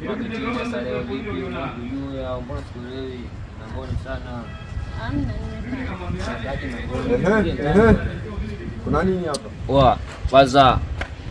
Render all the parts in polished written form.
Sasa leo vipi? Unakujua mbona sikuelewi? Mlangoni sana. Hamna, nimekaa. Ehe, ehe. Kuna nini hapa? Poa, kwanza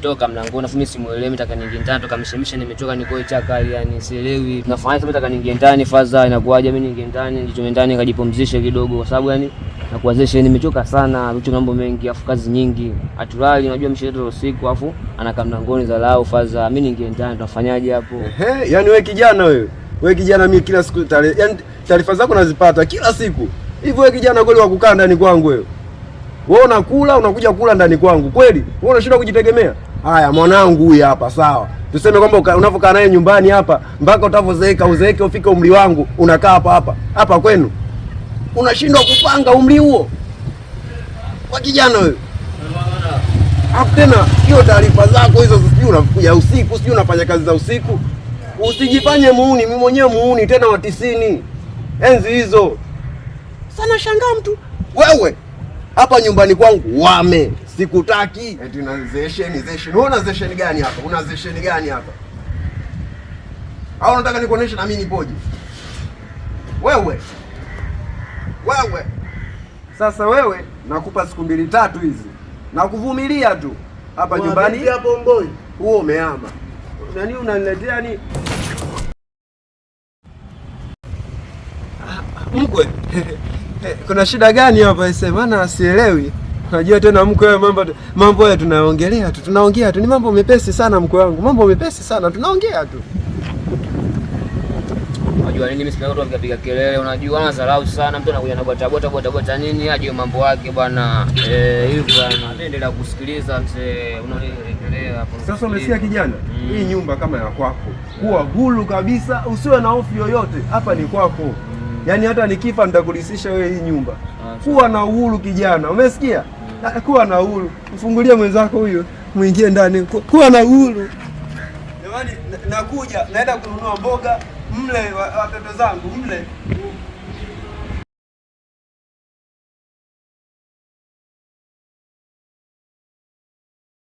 toka mlangoni afu mimi simuelewi, nataka niingie ndani toka mshemisha nimechoka niko chakali yani sielewi. Tunafanya sasa nataka niingie ndani faza inakuwaje mimi niingie ndani nijitume ndani nikajipumzishe kidogo kwa sababu yani nakuwazesha nimechoka sana, vitu mambo mengi afu kazi nyingi. Atulali unajua msheto usiku afu anakaa mlangoni dharau faza. Mimi niingie ndani tunafanyaje hapo? Ehe, yani wewe kijana wewe. Wewe kijana mimi kila siku yani taarifa zako nazipata kila siku. Hivi wewe kijana kweli wa kukaa ndani kwangu wewe? Wewe unakula unakuja kula ndani kwangu kweli? Wewe unashindwa kujitegemea? Haya mwanangu huyu hapa sawa. Tuseme kwamba unavyokaa naye nyumbani hapa mpaka utavozeeka uzeeke ufike umri wangu unakaa hapa hapa hapa kwenu. Unashindwa kupanga umri huo. Kwa kijana wewe. Alafu tena hiyo taarifa zako hizo sijui unakuja usiku, sijui unafanya kazi za usiku. Usijifanye muuni, mimi mwenyewe muuni tena wa 90. Enzi hizo. Sana shangaa mtu. Wewe hapa nyumbani kwangu wame sikutaki. Eti una zesheni zesheni. Wewe una zesheni gani hapa? Una zesheni gani hapa? Au unataka nikuoneshe na mimi nipoje? Wewe. Wewe. Sasa wewe nakupa siku mbili tatu hizi. Nakuvumilia tu. Hapa nyumbani hapo mboi. Huo umeama. Nani unaniletea ni mkwe? Kuna shida gani hapa ese? Maana sielewi. Unajua tena mkwe wewe mambo haya tunaongelea tu, tunaongea tu. Ni mambo mepesi sana mkwe wangu. Mambo mepesi sana, tunaongea tu. Unajua nini mimi sipenda watu wakipiga kelele, unajua ana dharau sana, mtu anakuja na bwata bwata bwata bwata nini aje mambo yake bwana. Hivyo bwana. Mimi endelea kusikiliza mzee, unaendelea hapo. Sasa umesikia kijana? Hii nyumba kama ya kwako. Kuwa huru kabisa, usiwe na hofu yoyote. Hapa ni kwako. Yaani hata nikifa nitakulisisha wewe hii nyumba. Kuwa na uhuru kijana, umesikia? Kuwa na uhuru. Mfungulie mwenzako huyo, muingie ndani. Kuwa na uhuru. Jamani, nakuja, naenda kununua mboga, mle watoto zangu mle.